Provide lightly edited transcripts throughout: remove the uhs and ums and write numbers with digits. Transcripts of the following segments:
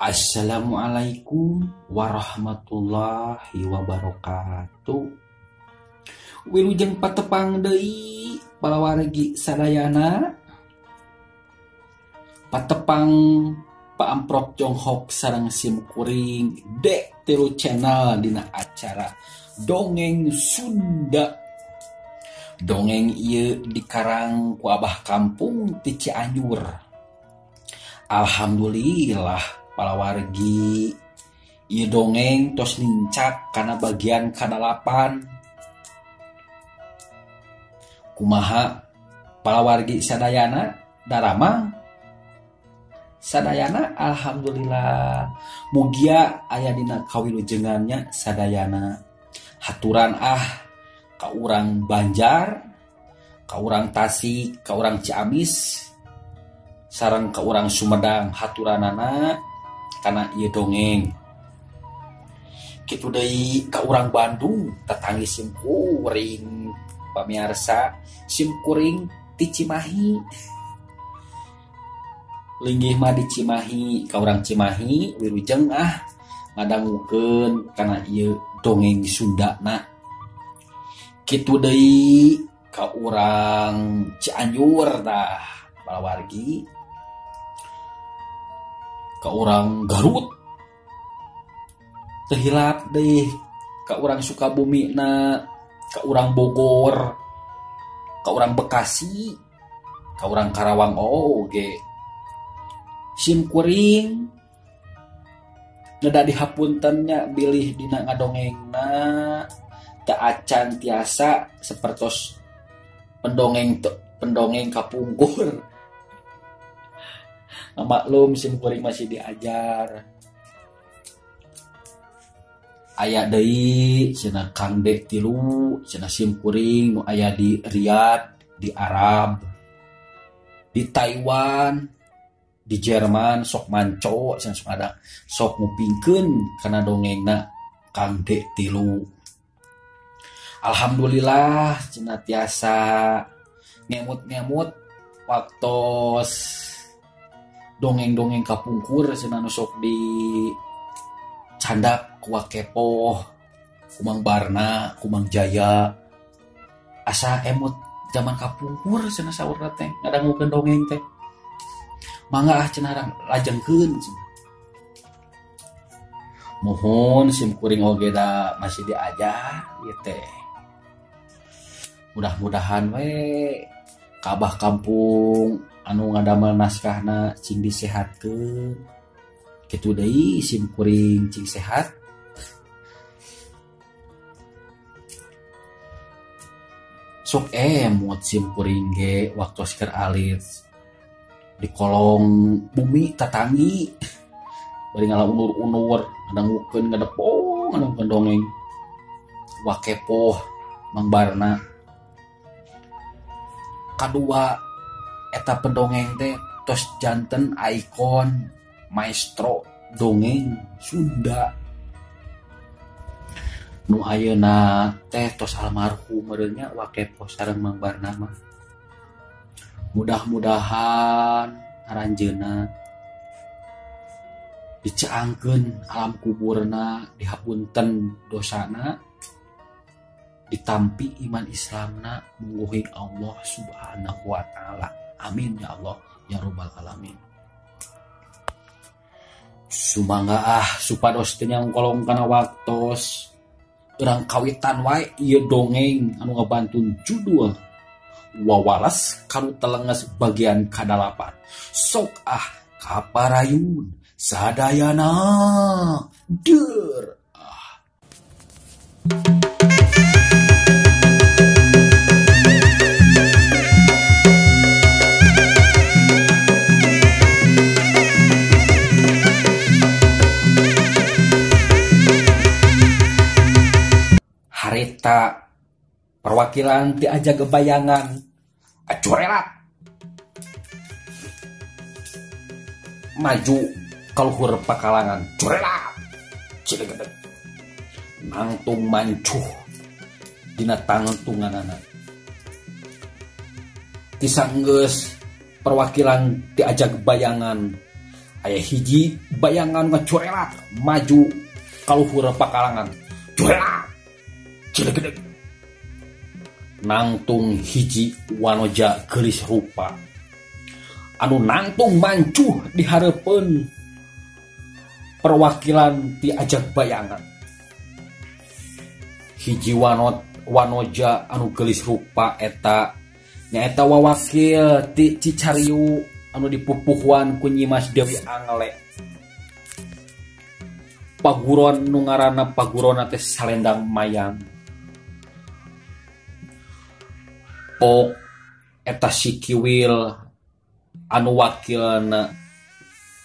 Assalamualaikum warahmatullahi wabarakatuh. Wilujeng patepang deui palawargi sadayana. Patepang Paamprok Jonghok sareng simkuring D3 channel dina acara Dongeng Sunda. Dongeng ieu dikarang ku Abah Kampung ti Cianjur. Alhamdulillah palawargi ieu dongeng tos nincak kana bagian ka-8. Kumaha palawargi sadayana daramang? Sadayana alhamdulillah. Mugia aya dina kawilujengannya sadayana. Haturan ah ka urang Banjar, ka urang Tasik, ka urang Ciamis, sareng ka urang Sumedang haturanana kana ieu dongeng. Kitu deui ka urang Bandung tatanggi simkuring pamiarsa, simkuring ti Cimahi. Linggih mah di Cimahi, ka urang Cimahi wilujeng ah ngadangukeun kana ieu dongeng Sundana. Kitu deui ka urang Cianjur tah palawargi, ka urang Garut teu hilap deui, ka urang Sukabumi na, ka urang Bogor, ka urang Bekasi, ka urang Karawang oge. Simkuring neda dihapuntennya bilih dina ngadongengna teu acan tiasa sapertos pendongeng kapungkur. Maklum simkuring masih diajar. Aya deui cenah Kang D3 cenah simkuring nu aya di Riyadh, di Arab, di Taiwan, di Jerman sok manco cenah sok ada sok ngupingkeun kana dongengna Kang D3. Alhamdulillah cenah tiasa ngemut-ngemut waktos dongeng-dongeng kapungkur cenah nu sok di candak ku Kepoh, ku Mang Barna, ku Mang Jaya. Asa emut zaman kapungkur cenah saurna teh ngadangukeun dongeng teh. Mangga ah cenah lajengkeun cenah. Mohon simkuring oge da masih diajar ieu teh. Mudah-mudahan we ka Abah Kampung anu ngadamel naskahna cing disehatkeun. Kitu deui simkuring cing sehat. Sok emut simkuring ge waktos keur alit di kolong bumi tatangi bari ngala unur-unur ngadangukeun ngadepong ngadangukeun dongeng Wakepoh Mang Barna. Kadua eta pendongeng teh tos janten ikon maestro dongeng Sunda nu ayeuna teh tos almarhum meureun nya Wakepoh sareng Mang Barna mah. Mudah-mudahan aranjeuna dicaangkeun alam kuburna, dihapunten dosana, ditampi iman Islamna mungguhing Allah Subhanahu wa taala. Amin ya Allah ya rabbal alamin. Sumangga ah supados teu nyangkolong kana waktos urang kawitan wae ieu dongeng anu ngabantun judul Wawalas kanu telenges bagian ka-8. Sok ah kaparayun sadayana deur ah. Harita perwakilan ti aja gebayangan acorelat maju kaluhur pakalangan corelat cilegedeg nangtung mancuh dina tangtunganana ti sanggeus perwakilan ti aja gebayangan Aya hiji bayangan ngacorelat maju kaluhur pakalangan. Corelat. Cilegedeg. Nangtung hiji wanoja geulis rupa. Anu nangtung mancuh di hareupeun perwakilan ti ajag bayangan. Hiji wanoja anu geulis rupa eta nyaeta wawakil ti Cicariu anu dipupuhuan ku Nyi Mas Dewi Angle. Paguron nu ngaranna paguronna teh Salendang Mayang. Pok eta si Kiwil anu wakilna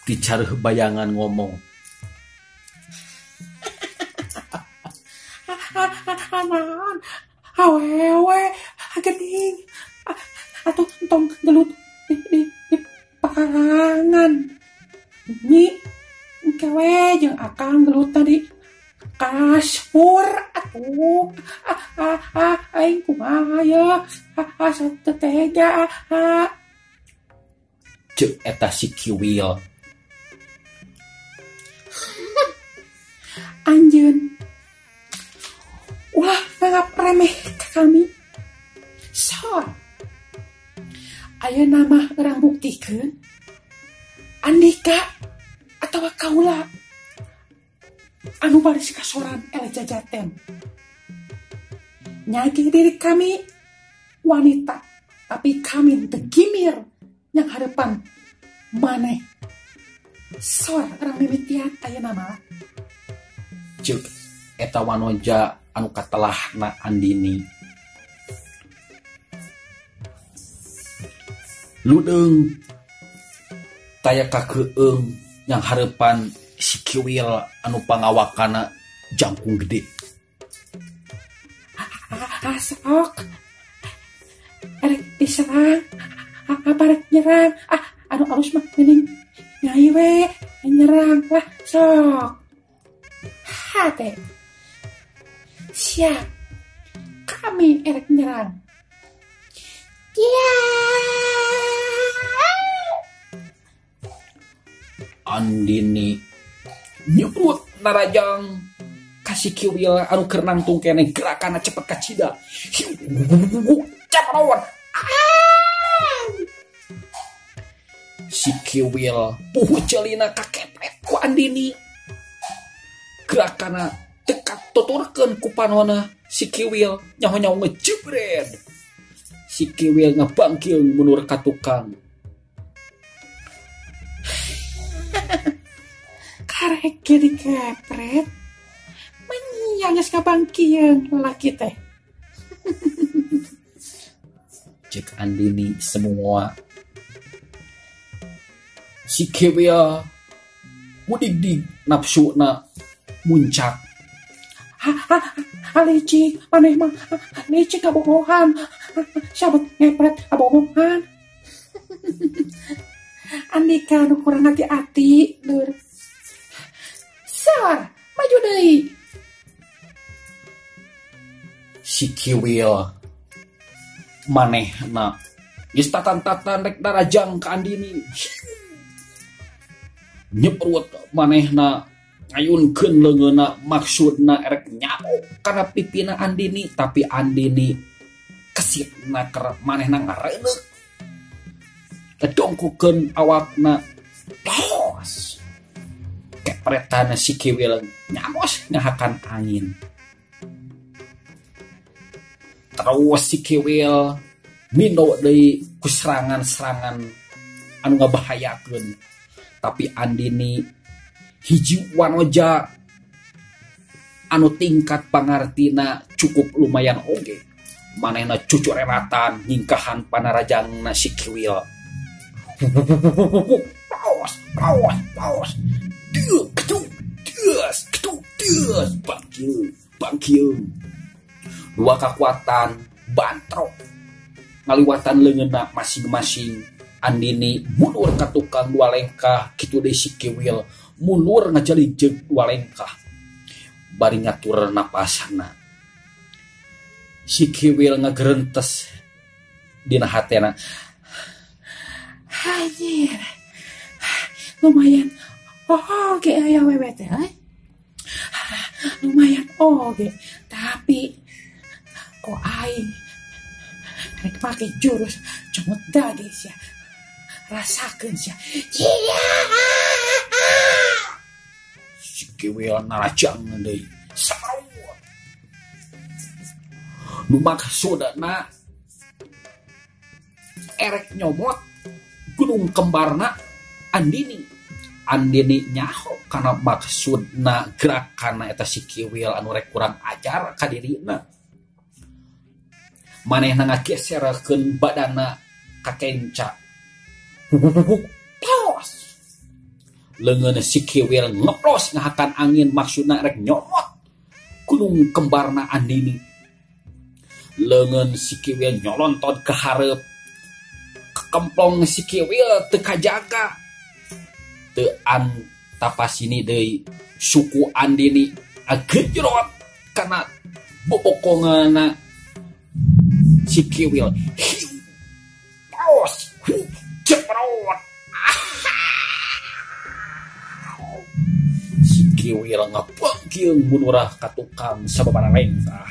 ti careuh bayangan ngomong. Naon awewe geuning atuh entong gelut di pakarangan. Nyi engke we jeung akang gelut tadi kasur atuh. Aing kumaha ye asa teu tega. Ceuk eta si Kiwil. Anjeun ulah nganggap remeh ka kami. Sor ayeuna mah urang buktikeun Andika atawa kaula anu baris kasoran ele jajaten. Nyagi diri kami wanita, tapi kami teu gimir yang harapan maneh. Sor urang mimitian ayeuna mah. Ceuk eta wanoja anu katelahna Andini. Ludeung taya kakeung yang hareupan si Kiwil anu pangawakana jangkung gede. Sok erek diserang, apa rek nyerang, anu alus mah geuning nyai we nyerang lah sok. Hate. Siap. Kami erek nyerang. Ya. Andini nyebrut narajang kasih Kiwil anu keur nangtung keneh gerakanna cepet kacida. Cepat. Si Kiwil puhu celina kakepet ku Andini. Gerakanna teka tuturkeun ku panona si Kiwil nyaho-nyaho ngejebret. Si Kiwil ngabangkil mundur ka tukang. Karek ge dikepret. Menyang geus ngabangkieun laki teh. Cek Andini semua. Si Kiwil mudig-dig nafsuna muncak. Licik maneh mah licik kabogohan. Sabet ngepret kabogohan. Andika nu kurang hati-hati lur. Sor, maju deui. Si Kiwil manehna geus tatan-tatan rek darajang ka Andini. Nyeprut manehna ngayunkeun leungeunna maksudna erek nyabuk kana pipina Andini, tapi Andini kesitna keur manehna ngareuneuh. Ngedongkokeun awakna tos. Kepretana si Kiwil nyamos ngahakan angin. Terus si Kiwil mindo deui ku serangan-serangan anu ngabahayakeun. Tapi Andini hiji wanoja anu tingkat pangartina cukup lumayan oge. Manehna cucurelatan nyingkahan panarajangna si Kiwil. Paos, paos, paos. Deuk, ketuk, deus, ketuk, deus. Bangkieung, bangkieung. Dua kekuatan bantrok ngaliwatan leungeunna masing-masing. Andini mundur ka tukang dua lengkah, kitu deui si Kiwil mundur ngajalijeg dua lengkah. Bari ngatur napasna. Si Kiwil ngagerentes dina hatena. Anjir. Lumayan oge aya awewe teh. Lumayan oge, tapi kok aing rek make jurus comot dage sia. Rasakeun sia. Si Kiwil narajang deui. Saruat. Nu maksudna erek nyomot gunung kembarna Andini. Andini nyaho kana maksudna gerakanna eta si Kiwil anu rek kurang ajar ka dirina. Manehna ngageserkeun badanna ka kenca. Tos. Leungeun si Kiwil ngeplos ngahakan angin maksudna rek nyomot gunung kembarna Andini. Leungeun si Kiwil nyolontot ke hareup. Kekemplong si Kiwil teu kajaga. Teu antapasini deui suku Andini agejrot kana bobokonganna si Kiwil. Hiu. Tos. Jeprot. Si Kiwil ngapengkeung munurah ka tukang sababaraha lengkah.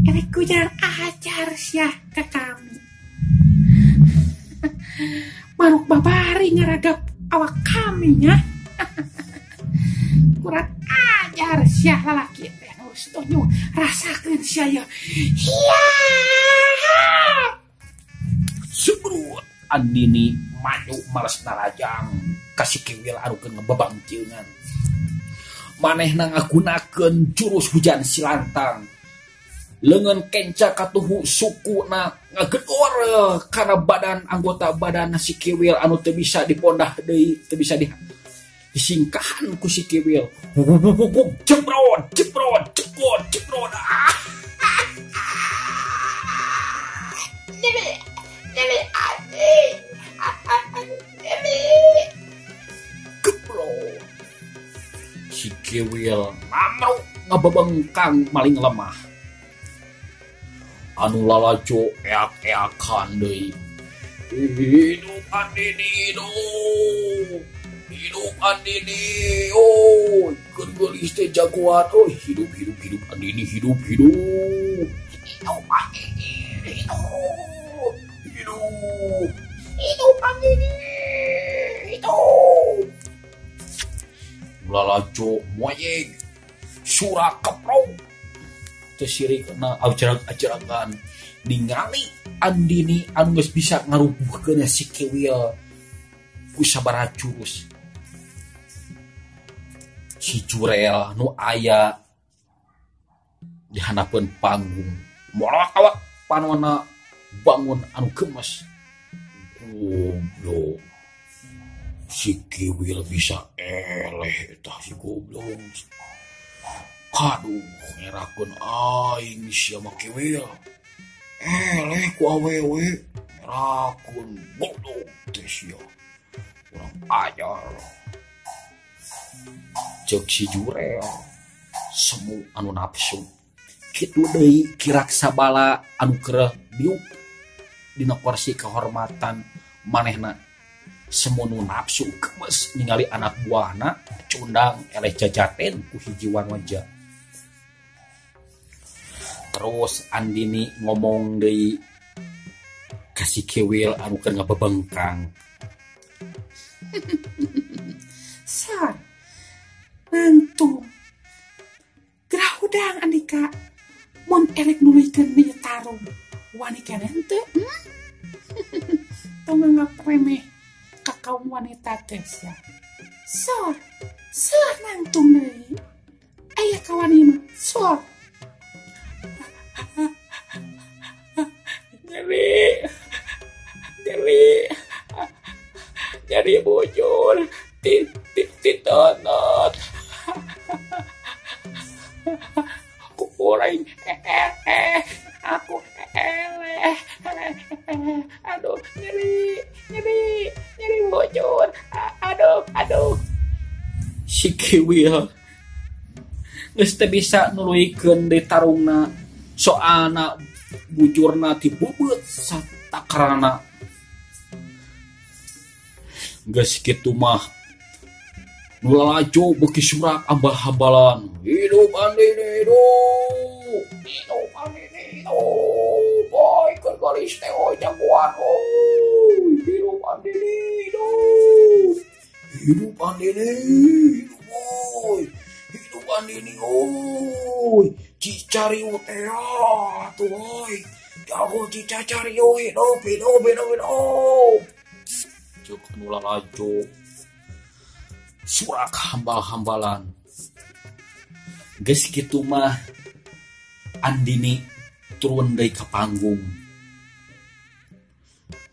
Erek kujar ajar sia ka kami. Maruk babari ngaragap awak kami nya. Kurang ajar sia lalaki teh geus tonyo rasakeun sia ya. Hiya. Sebrut Andini maju males narajang ka si Kiwil anu keur ngebabangkeungan. Manehna ngagunakeun jurus hujan silantang. Leungeun kenca katuhu sukuna ngagedor kana badan anggota badan si Kiwil anu teu bisa dipondah deui, teu bisa disingkahan ku si Kiwil. Jebrot, jebrot, jebrot, jebrot. Gebrot. Si Kiwil namruk ngabebengkang maling lemah. Anu lalajo eak-eakan deui. Hidup Andini hidup. Hidup Andini. Oh, keur geulis teh jagoan. Oh, hidup hidup hidup Andini hidup hidup. Hidup Andini hidup. Hidup. Hidup Andini hidup. Lalajo moyeg surak keprok. Teu sirikna ajarag-ajaragan ningali Andini anu geus bisa ngarubuhkeun si Kiwil ku sabaraha jurus. Si Jurel nu aya di handapeun panggung molok awak panona bangun anu gemes. Goblok. Si Kiwil bisa eleh eta si goblok. Aduh, ngerakeun aing sia mah Kiwil. Eleh ku awewe, ngerakeun goblok teh sia. Kurang ajar. Ceuk si Jurel, semu anu nafsu. Kitu deui Ki Raksabala anu keur diuk dina kursi kehormatan manehna. Semu nu nafsu gemes ningali anak buahna cundang eleh jajaten ku hiji wanoja. Terus Andini ngomong deui ka si Kiwil anu keur ngabebengkang. Sar, nantu gerah hudang Andika mun erek nuluykeun ieu tarung wani keneh henteu? Tong nganggap remeh ka kaum wanita teh sia. Sor, sor nangtung deui. Aya kawani mah, sor. Nyeri, nyeri, nyeri bujur, titonot. Kuring, aku eleh, aduh, nyeri, nyeri, nyeri bujur, aduh, aduh. Si Kiwil geus teu bisa nuluykeun deui tarungna, soalna bujurna dibubeut satakarana. Geus kitu mah nu lalajo beuki surak ambal-hambalan. Hidup Andini hidup. Hidup Andini hidup. Boy keur geulis teh oi jagoan oi. Hidup Andini hidup. Hidup Andini hidup oi. Hidup Andini oi. Cicariu teh atuh oi. Jago cicariu hidup hidup hidup hidup. Cuk nu lalajo surak hambal-hambalan. Geus kitu mah Andini turun deui ka panggung.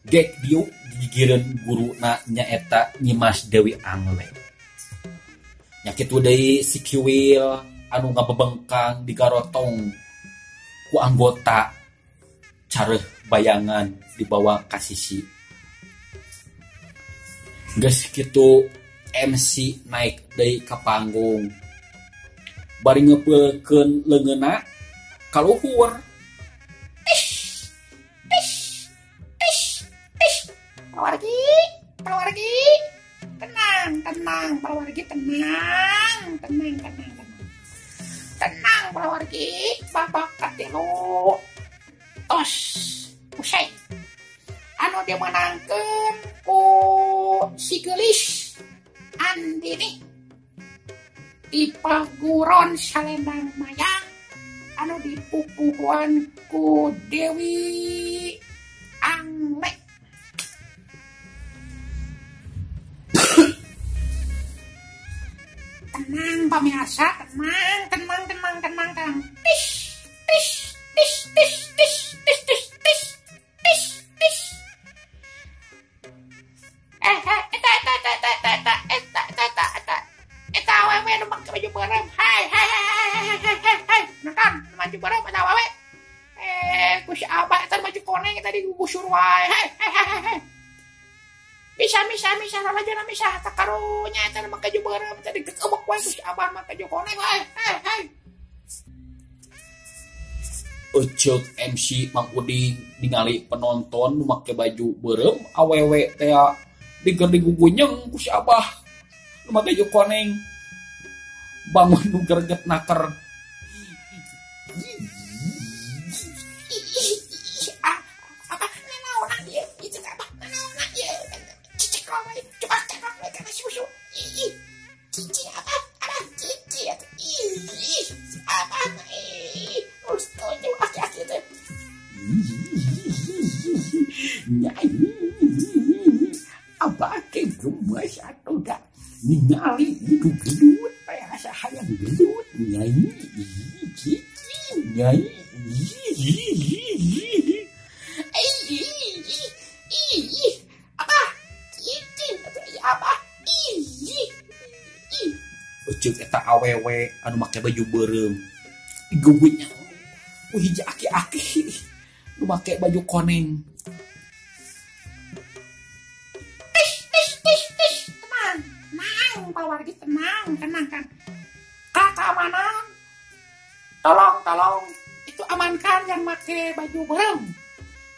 Gek diuk digigireun guruna nyaeta Nyimas Dewi Angle. Nya kitu deui si Kiwil anu ngabebengkang digarotong ku anggota careuh bayangan dibawa ka sisi. Geus kitu MC naik deui ka panggung. Bari ngepeulkeun leungeunna ka luhur. Tis tis tis tis. Pawargi, pawargi. Tenang, tenang, pawargi tenang, tenang, tenang, tenang. Tenang pawargi, babak katilu. Tos, usai. Anu dimenangkeun ku si geulis Andini di paguron Salendang Mayang anu dipupuhuan ku Dewi Angle. Tenang pemirsa, tenang, tenang, tenang, tenang, tenang. Tis, tis, tis, tis, tis, tis, tis, tis, tis, tis. Eta, eta, eta, eta, eta, eta, eta, eta, eta, eta awewe nu make baju beureum. Hai, hai, hai, hai, hai, hai, hai, nonton, nu baju beureum eta awewe. Ku si abah eta baju koneng eta digugusur wae. Hai, hai, hai, hai, hai. Bisa, bisa, bisa, lalajona bisa, tak karunya eta nu make baju beureum eta digegebek wae ku si abah make baju koneng wae. Hai, hai. Eceuk MC Mang Uding ningali penonton nu make baju beureum awewe teh diger digugunyeng ku si abah nu make baju koneng. Bangun nu greget naker. Apa nanaonan ieu? Ieu teh apa? Nanaonan ieu? Cicik wae, coba cekak we kana susu. Ih, cici apa? Apa cici atuh? Ih, apa? Ih, setuju aki-aki teh. Nyai, abah teh gemes atuh da ningali itu gelut teh asa hayang gelut nyai cici nyai. Ih, apa? Cici atuh apa? Ih, ih. Eceuk eta awewe anu make baju beureum digugunya ku hiji aki-aki nu make baju koneng. Tis, tis, tis, tis. Tenang, tenang, pawargi tenang, tenang kan. Kak keamanan, tolong, tolong, itu amankan yang make baju beureum.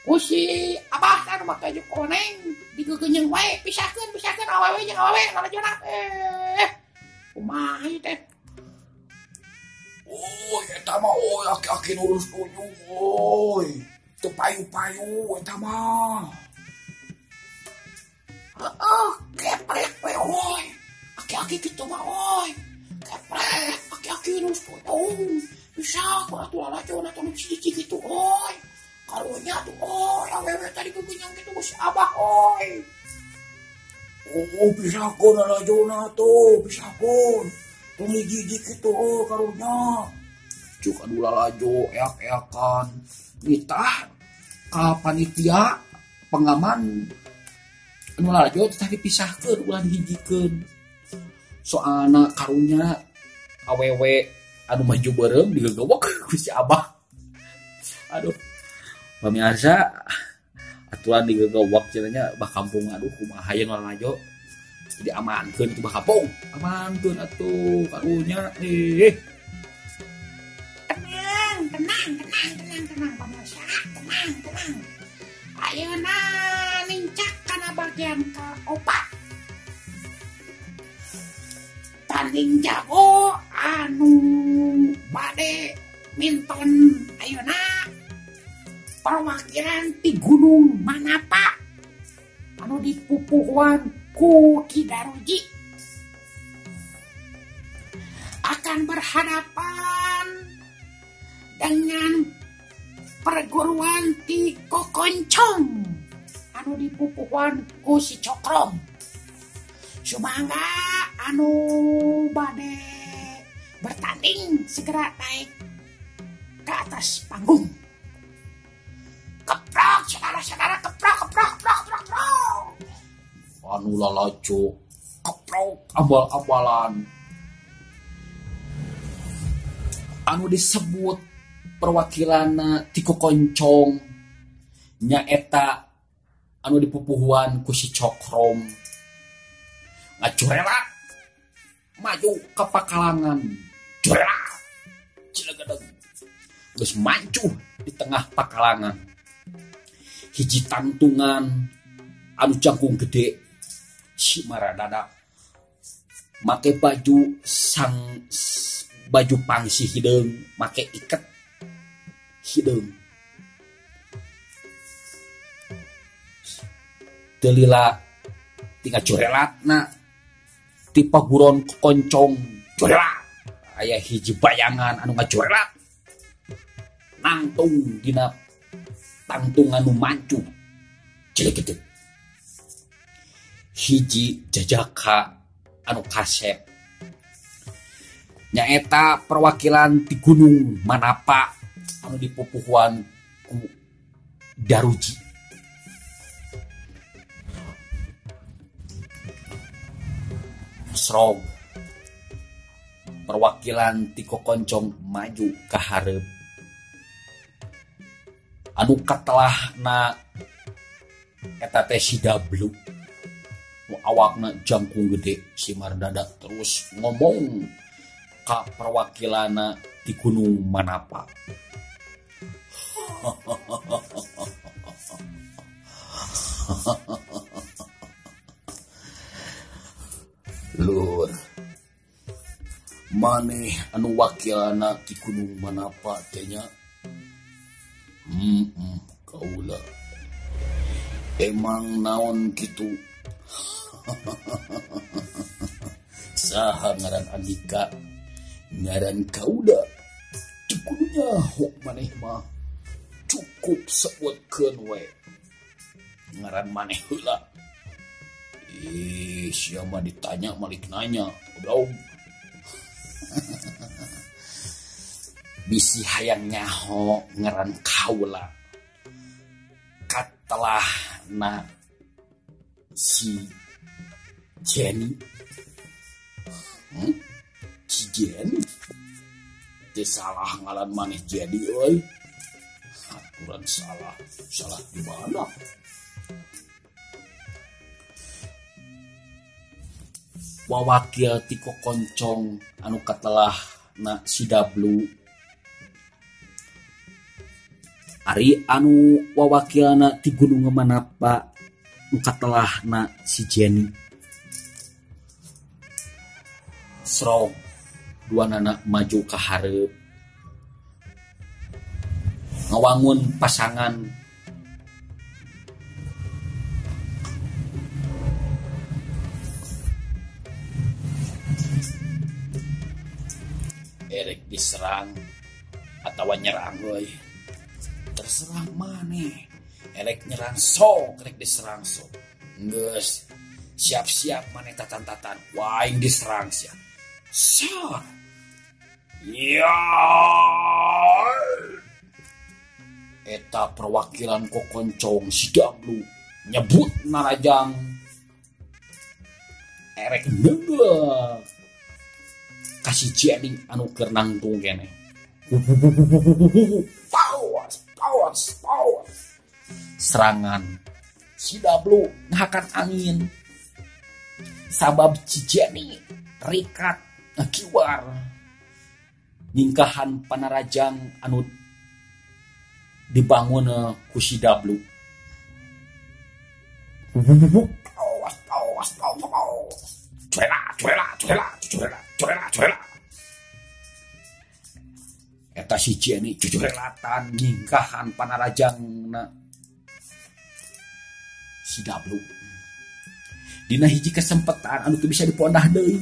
Ku si abah kan make baju koneng digegenyeng wae, pisahkeun, pisahkeun awewe jeung awewe lalajona. Kumaha ieu teh? Oi, eta mah oi aki-aki nurus tunjung oi. Teu payu-payu eta mah. Heeh, keprek we oi. Aki-aki kitu mah oi. Keprek, aki-aki nurus tunjung. Bisa ku atuh lalajona atuh nu cici kitu oi. Karunya atuh oi, awewe tadi gegenyang kitu ku si abah oi. Oh, bisa kun lalajona tuh, bisa kun. Tong jijik kitu oh karunya. Cuk anu lalajo eak-eakan. Nitah ka panitia pengaman anu lalajo teh dipisahkeun ulah dihijikeun. Soalna karunya awewe anu maju beureum digegewek ku si abah. Aduh. Pamirsa aturan digegewek cenah bah kampung aduh kumaha ye lalajo. Jadi amankeun atuh bah kampung. Amankeun atuh karunya Tenang, tenang, tenang, tenang, tenang pemirsa, tenang, tenang. Ayeuna nincak kana bagian keopat. Tanding jago anu bade minton ayeuna perwakilan ti Gunung Manapa anu dipupuhuan ku Ki Daruji akan berhadapan dengan perguruan ti Kokoncong anu dipupuhuan ku si Cokrom. Sumangga anu bade bertanding segera naik ke atas panggung. Keprok saudara-saudara, keprok, keprok, keprok, keprok, keprok. Anu lalajo keprok abal-abalan anu disebut perwakilan ti Kokoncong nyaeta anu dipupuhuan ku si Cokrom ngacurelat maju ke pakalangan curelat cilegedeg geus mancuh di tengah pakalangan hiji tangtungan anu jangkung gede si maradada make baju sang baju pangsi hideung make iket hideung teu lila tinggal curelatna ti paguron Kokoncong curelat aya hiji bayangan anu ngacurelat nangtung dina tangtung anu mancuh cilegedeg hiji jajaka anu kasep nyaeta perwakilan ti Gunung Manapa anu dipupuhuan ku Daruji. Srog perwakilan ti Kokoncong maju ka hareup anu katelahna eta teh si Dablu nu awakna jangkung gede si Mardada terus ngomong ka perwakilanna di Gunung Manapa. Lur, maneh anu wakilana ti Gunung Manapa teh nya? Kaula. Emang naon kitu? Saha ngaran Andika? Ngaran kaula. Cukup nyaho maneh mah. Cukup sebutkeun we. Ngaran maneh heula. Ih, sia mah ditanya malik nanya. Goblok. Bisi hayang nyaho ngaran kaula. Katelahna si Jenny. Si Jenny? Teu salah ngaran maneh jadi euy. Aturan salah. Salah di mana? Wawakil ti Kokoncong anu katelahna si Dablu. Ari anu wawakilna ti Gunung Manapa nu katelahna si Jenny. Srog dua nana maju ka hareup ngawangun pasangan erek diserang atawa nyerang euy. Terserah maneh. Erek nyerang sok, erek diserang sok. Geus siap-siap maneh tatan-tatan. Wah, aing diserang sia. Sor. Ya. Eta perwakilan Kokoncong si Dablu nyebut narajang erek neungeul kasih Jenny anu keur nangtung keneh. Power, power, power. Serangan si Dablu ngahakan angin. Sabab si Jenny rikat kiwar ningkahan panarajang anu dibangun ku si Dablu. Awas, awas, awas, awas. Curela, curela, curela, curela, curela. Mata si Jenny jujurelatan nyingkahan panarajangna si Dablu. Dina hiji kesempatan anu teu bisa dipondah deui.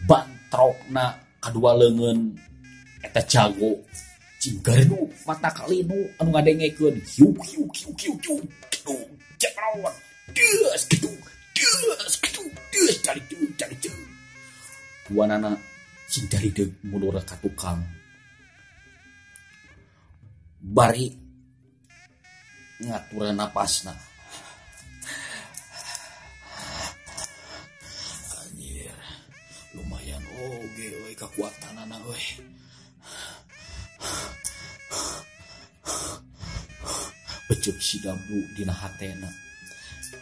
Bantrokna kadua leungeun eta jago cing garedu mata kalinu anu ngadengekeun hiu hiu hiu hiu hiu gedung jebron deus gedung deus gedung deus cari deuk cari deuk duanana cing dari deuk mundur ka tukang bari ngatur napasna. Anjir, lumayan oge euy kakuatanana euy. Becek si Dablu dina hatena.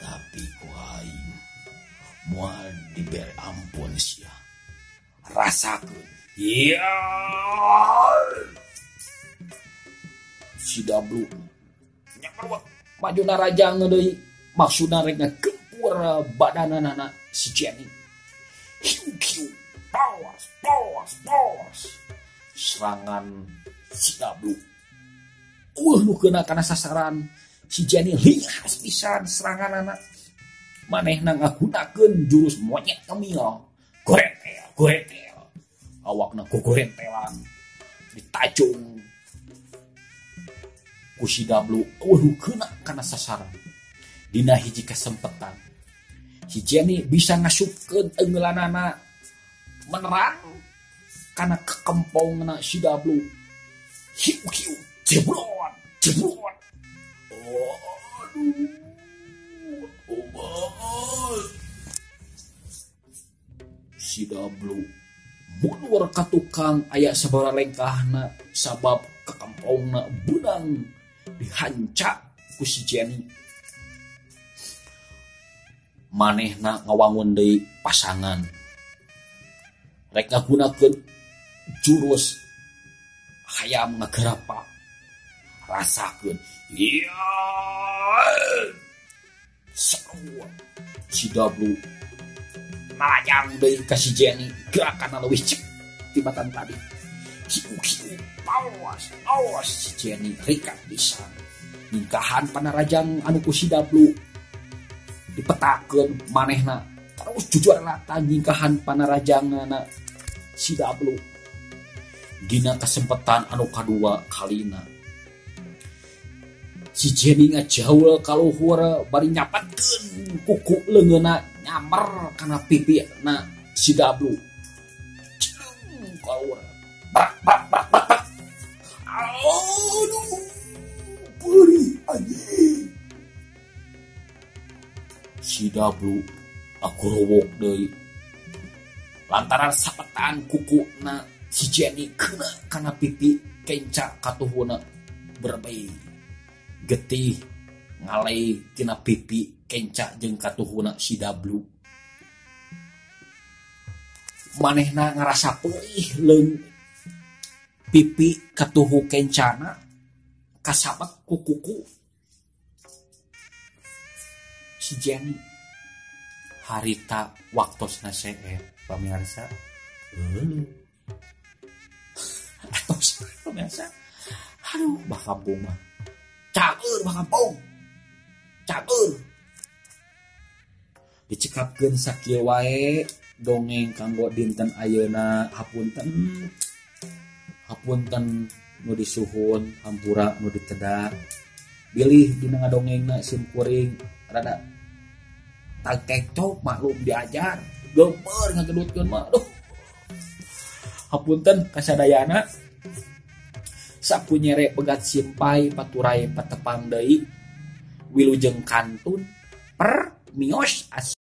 Tapi ku aing moal dibere ampun sia. Rasakeun. Iya. Si Dablu nyamerwek maju narajang deui, maksudna rek ngagempur badanana si Jenny. Hiu hiu, pawas pawas pawas. Serangan si Dablu nu kena kana sasaran si Jenny lihas pisan seranganana. Manehna ngagunakeun jurus monyet kemil. Gorentel, gorentel. Awakna gogorentelan ditajung ku si Dablu nu kena kana sasaran. Dina hiji kesempatan si Jenny bisa ngasupkeun eungeulanana menerang kana kekempongna si Dablu. Hiu hiu jeblon jeblon. Aduh, obat. Si Dablu mundur ka tukang aya sabaraha lengkahna sabab kekempongna beunang dihanca ku si Jenny. Manehna ngawangun deui pasangan. Rek ngagunakeun jurus hayam ngagerapak. Rasakeun. Iya. Seru. Si Dablu narajang deui ka si Jenny, gerakanna leuwih cep tibatan tadi. Hiu hiu, awas, awas si Jenny rikat pisan. Ningkahan panarajang anu ku si Dablu dipetakeun manehna terus jujurlatan nyingkahan panarajangna si Dablu. Dina kesempatan anu kadua kalina si Jenny ngajaul kaluhur bari nyapatkeun kuku leungeunna nyamer kana pipina si Dablu. Cilung kaluhur. Bak bak bak bak bak. Aduh, perih anjing. Si Dablu agorowok deui lantaran sapetan kukuna si Jenny kena kana pipi kenca katuhuna berbei getih ngalei tina pipi kenca jeung katuhuna si Dablu. Manehna ngarasa perih leung pipi katuhu kencana kasabet ku kuku si Jenny. Harita waktosna seep pamirsa. Atos pamirsa. Aduh, bah kampung mah. Caeur bah kampung. Caeur. Dicekapkeun sakieu wae dongeng kanggo dinten ayeuna. Hapunten. Hapunten nu disuhun, hampura nu diteda. Bilih dina ngadongengna sim kuring rada tagtekcok maklum diajar geumpeur ngagedutkeun mah. Aduh. Hapunten kasadayana. Sapu nyere pegat simpai paturai patepang deui. Wilujeng kantun per mios as.